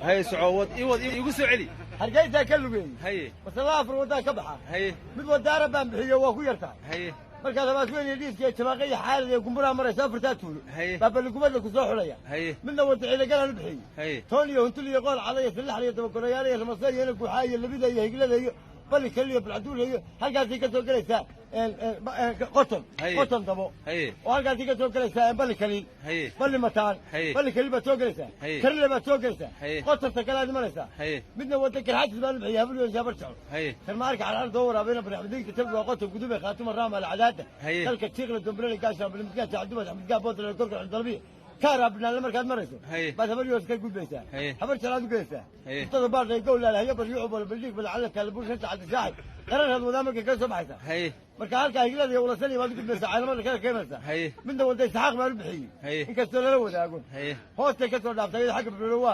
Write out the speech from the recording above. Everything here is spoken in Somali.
Haye, soco, wad ii wad, iigu soo celi. Hargeysaa ka lugeeyey. Haye. Masalla afar waddaa ka baxa. Haye. Mid wadaara baan bixiyo, waa ku yartahay. Haye. Markaad Habaasweyn iyo Dhiiska iyo Jabaaqa iyo Xaalid iyo Gumburaa marayso, afartaa tuulo Haye. baa Balligubadla ku soo xulaya. Haye. Midna wadda Ciidagalaan u bixiyey. Haye. Toon iyo Huntul iyo Qool Cada iyo Sallaxda iyo Dabagorayaal iyo Ramasa iyo Guuxaa iyo Labida iyo Higlada iyo Balli Kali iyo Balcaduul iyo halkaasay ka soo gelaysaa Qoton. Haye. Qoton Dabo. Haye. Oo halkaasay ka soo gelaysaa Balli Kaliil. Haye. Balli Mataan. Haye. Balli Kaliil baad soo gelaysaa. Haye. Karile baad soo gelaysaa. Haye. Qotonta kale aad imanaysaa. Haye. Midna wadda Garxajis baan u bixiyey, Habar Yonis, Habar Jeclo. Haye. Sarmaarka Carcar doo waraabeyna Barxmadiigta Tabga waa Qoton Gudube Khaatuma Raama Alcadaada. Haye. Dalka Jiiqla Dombrele Gaashaan Balimidgaa Jacdubad Axmedgaa Boodle Gorgor Xudalbiya Kaaraa Binaanle markaad marayso Haye. baad Habar Yonis ka gudbaysaa. Haye. Habar Jeclaad u geysaa. Haye. Muftada Baardhay Gowlaal Hayo Baryuucu Bolo Baldhiig Balcala Kaalbuur Shanta Cabdisaaxib qararhaad wadaa markay ka soo baxaysaa. Haye. Marka halkaa Higlada iyo Ulasani baad u gudbaysaa, Caalamada kala keenaysaa. Haye. Midna wadda Isxaaq baan u bixiyey. Haye. Inkastoo lala wadaago. Haye. Hoostay ka soo dhaaftay iyada xagga Berbera waa